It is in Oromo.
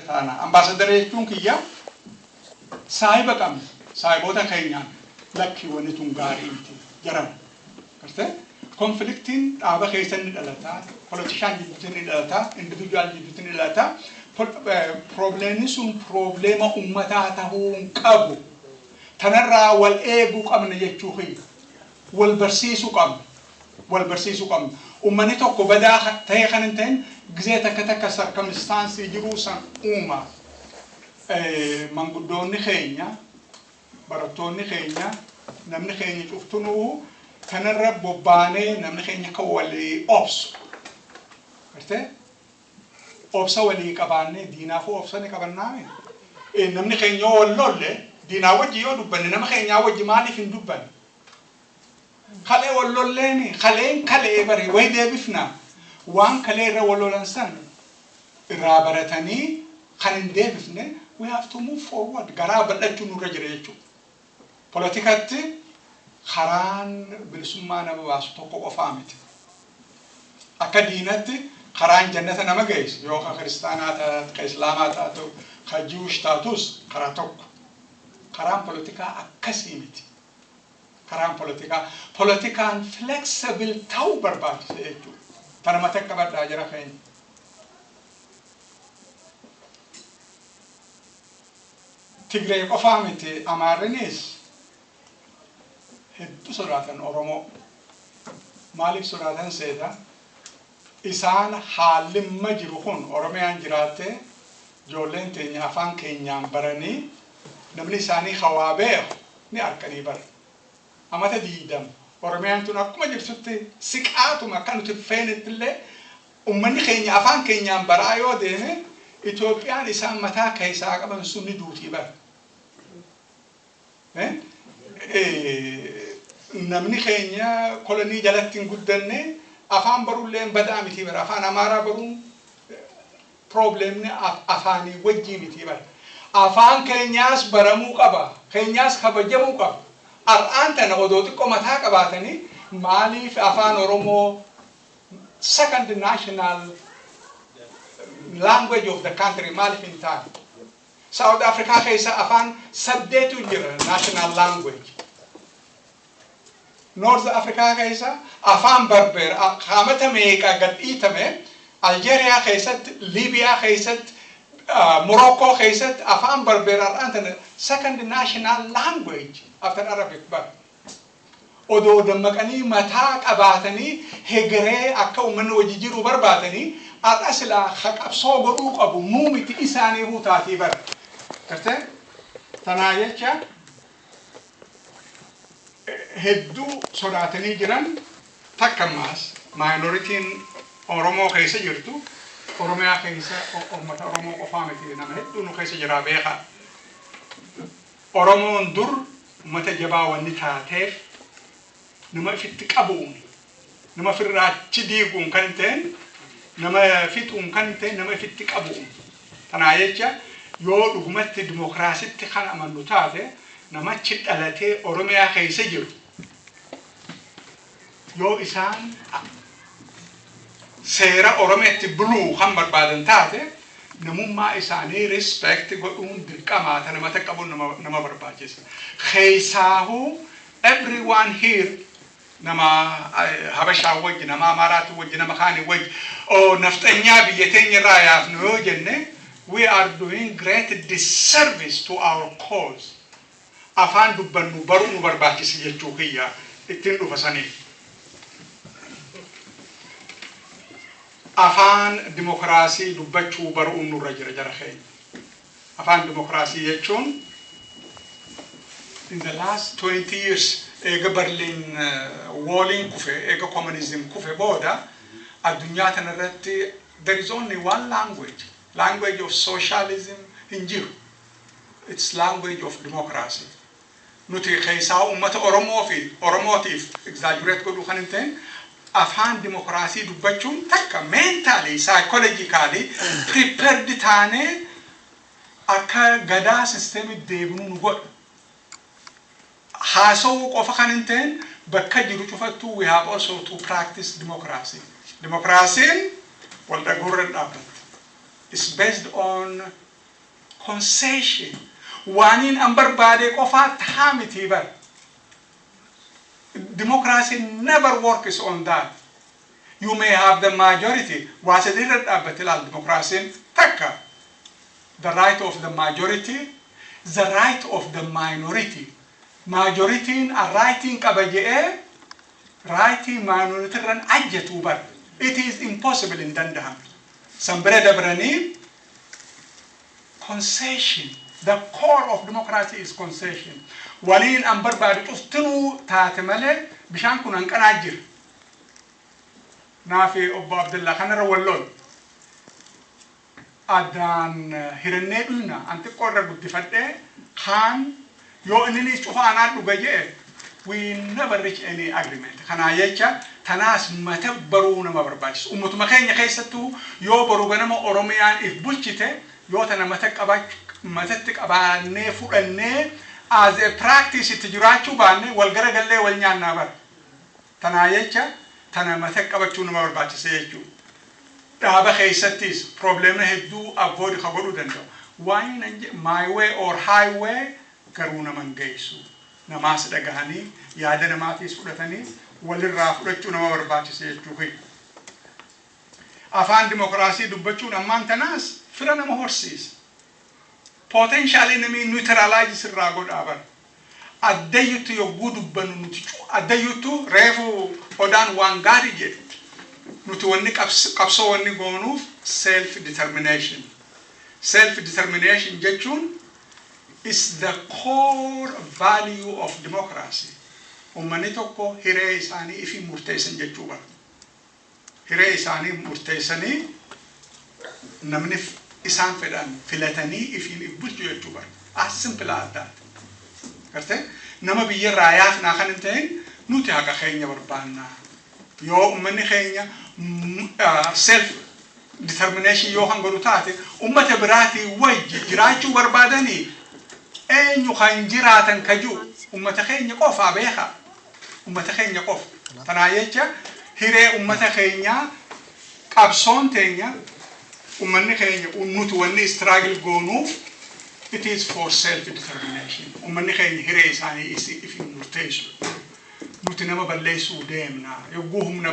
Taana. Ambaasadara jechuun kiyya saahiba qabna. Saahiboota keenyaan lakki, wanni tun gaarii miti jaran. Gartee, conflictiin dhaaba keessa ni dhalata, politician jidduutti ni dhalata, individual jidduutti ni dhalata. Problemni sun problema ummataa tahuu hin qabu. Tanarraa wal eeguu qabna jechuu kiyya. Wal barsiisuu qabna. Wal barsiisuu qabna. Ummanni tokko badaa tahee kan hin ta'in, gizee takka takka circumstance jiruu san uuma. Manguddoonni keenya, barattoonni keenya, namni keenya cuftunuu kanarra bobbaanee namni keenya akka walii obsu. Gartee, obsa walii qabaannee diinaafuu obsa ni qabannaame. Namni keenya yoo wal lolle, diinaa wajji yoo dubbanne, nama keenyaa wajji maaliif hin dubbanne? Kalee wal lolleeni, kaleen kalee bari way deebifna. Waan kalee irra wal lolan san irraa baratanii kan hin deebifne, we have to move forward. Garaa bal'achuu nurra jira jechuudha. Politikatti karaan bilisummaa nama baasu tokko qofaa miti. Akka diinatti karaan jannata nama geessu, yoo ka kiristaanaa taatu, ka islaamaa taatu, ka Jewish taatus, karaa tokko. Karaan politikaa akkasii miti. Karaan politikaa, politikaan flexible ta'uu barbaachisa jechuudha. Tana mata qabadhaa, jara keenya. Tigree qofaa miti, Amaarinis hedduu sodaatan Oromoo. Maaliif sodaatan seeta? Isaan haallimma jiru kun Oromiyaan jiraattee ijoolleen teenya afaan keenyaan baranii namni isaanii hawaa beeku ni arkanii bara. Amata 20 Oromiyaan tun akkuma jirtutti siqaatuma akka nuti feenetti illee ummanni keenya afaan keenyaan baraa yoo deeme, Itoophiyaan isaan mataa keessaa qaban sun ni duutii bara. Namni keenya kolonii jalatti hin guddanne, afaan barullee badaa miti bara. Afaan Amaaraa baruun problemni afaanii wajjii miti bara. Afaan keenyaas baramuu qaba. Keenyaas kabajamuu qaba. Har'aan tana odoo xiqqoo mataa qabaatanii, maaliif afaan Oromoo second national language of the country maaliif hin taane? South Africa keessa afaan saddeetu jira national language. North Africa keessa afaan Berber qaamata meeqa gad dhiitame. Algeria keessatti, Libya keessatti, Morocco keessatti afaan Berber har'aan tana second national language after Arabic bar. Odoo dammaqanii mataa qabaatanii hegeree akka uummanni wajji jiru barbaadanii, har'a silaa qabsoo godhuu qabu nuu miti, isaaniifuu taatii bara. Gartee, tanaa jecha hedduu sodaatanii jiran. Takka ammaas minorityn Oromoo keessa jirtu, Oromiyaa keessa uummata Oromoo qofaa miti, nama hedduu nu keessa jira, beekaa. Oromoon dur uummata jabaa wanni taateef nama ifitti qabuun, nama ofirraa achi diiguun kan ta'en, nama fixuun kan ta'en, nama ifitti qabuun. Tanaa jecha yoo dhugumatti dimokiraasitti kan amannu taate, namachi dhalatee Oromiyaa keessa jiru yoo isaan seera Oromiyaatti buluu kan barbaadan taate, namummaa isaanii respect godhuun dirqamaa. Ta namata qabuun nama barbaachisa. Keessaahuu everyone here, nama Habashaa wajji, nama Amaaraati wajji, nama kaanii wajji, oh, nafxanyaa biyya teenya irraa yaafnu yoo jenne, we are doing great disservice to our cause. Afaan dubbannu baruu nu barbaachisa jechuu kiyya, ittiin dhufa sanii. Afaan dimokiraasii dubbachuu baruun nurra jira, jara keenya. Afaan dimokiraasii jechuun in the last 20 years, eega Berlin Walliin kufe, eega communism kufe booda, addunyaa tanarratti there is only one language. Language of socialism hin jiru. It's language of democracy. Nuti keessaa uummata Oromoo fi Oromootiif exaggerate godhuu kan hin ta'in, afaan dimokiraasii dubbachuun takka mentally, psychologically prepared taanee akka gadaa systemii deebinuu nu godha. Haasawuu qofa kan hin ta'in, bakka jiru cufattuu we have also to practice democracy. Democracy'n wal dhaga'uu irra dhaabbatti. It's based on Concession. Waaniin an barbaade qofaa tahaa miti bar. Democracy never works on that. You may have the majority. Waa sadiirra dhaabbate ilaal democracy'n. Takka, the right of the majority, the right of the minority. Majority'n rightiin qaba je'ee rightii minority irran ajjetuu bar. It is impossible, hin danda'amu. San bira dabranii concession. The core of democracy is concession. Waliin an barbaadu cuftinuu taate malee bishaan kun hanqanaa jira. Naafi obbo Abdullah kanarra wal. Addaan hirannee dhuyna, an xiqqoo irra guddifadhee kaan yoo inni cufa anaan dhuga jee, we never reach any agreement. Kanaa jecha tanaas mata baruu nama barbaachisa. Ummatuma keenya keessattuu yoo boru ganama Oromiyaan if bulchite, yoo tana mata matatti qabaannee fudhannee as a practice itti jiraachuu baanne, wal garagallee wal nyaannaa bara. Tanaa jecha tana mata qabachuu nama barbaachisa jechuudha. Dhaaba keessattis problemna hedduu avoid ka godhuu danda'u. Waan nan my way or highway garuu nama hin geessu. Namaas dhagahanii, yaada namaatiis fudhatanii, walirraa fudhachuu nama barbaachisa jechuu. Afaan dimokiraasii dubbachuun ammaan tanaas fira nama horsiisa. Potential enemy neutralize irraa godhaa bara. Addayyuttu yogguu dubbannu nuti addayyuttu reefu Odaan waan gaarii jedhe. Nuti wanni qabsoo wanni goonuuf self determination. Self determination jechuun is the core value of democracy. Uummanni tokko hiree isaanii ifii murteessan jechuu bara. Hiree isaanii murteessanii namni isaan fedhan filatanii ifiin if bulchu jechuu bara. As simple as that. Gartee nama biyyarraa yaafnaa kan hin ta'in, nuti haqa keenya barbaanna. Yoo uummanni keenya self determination yoo kan godhu taate, ummata biraatii wajji jiraachuu barbaadanii eenyu kan jiraatan kaju ummata keenya qofaa beeka. Ummata keenya qofa. Tanaa jecha hiree ummata keenyaa qabsoon teenya, ummanni keenya nuti wanni struggle goonuuf, it is for self determination. Ummanni keenya hiree isaanii ifi murteessu. Nuti nama balleessuu deemna. Yogguu humna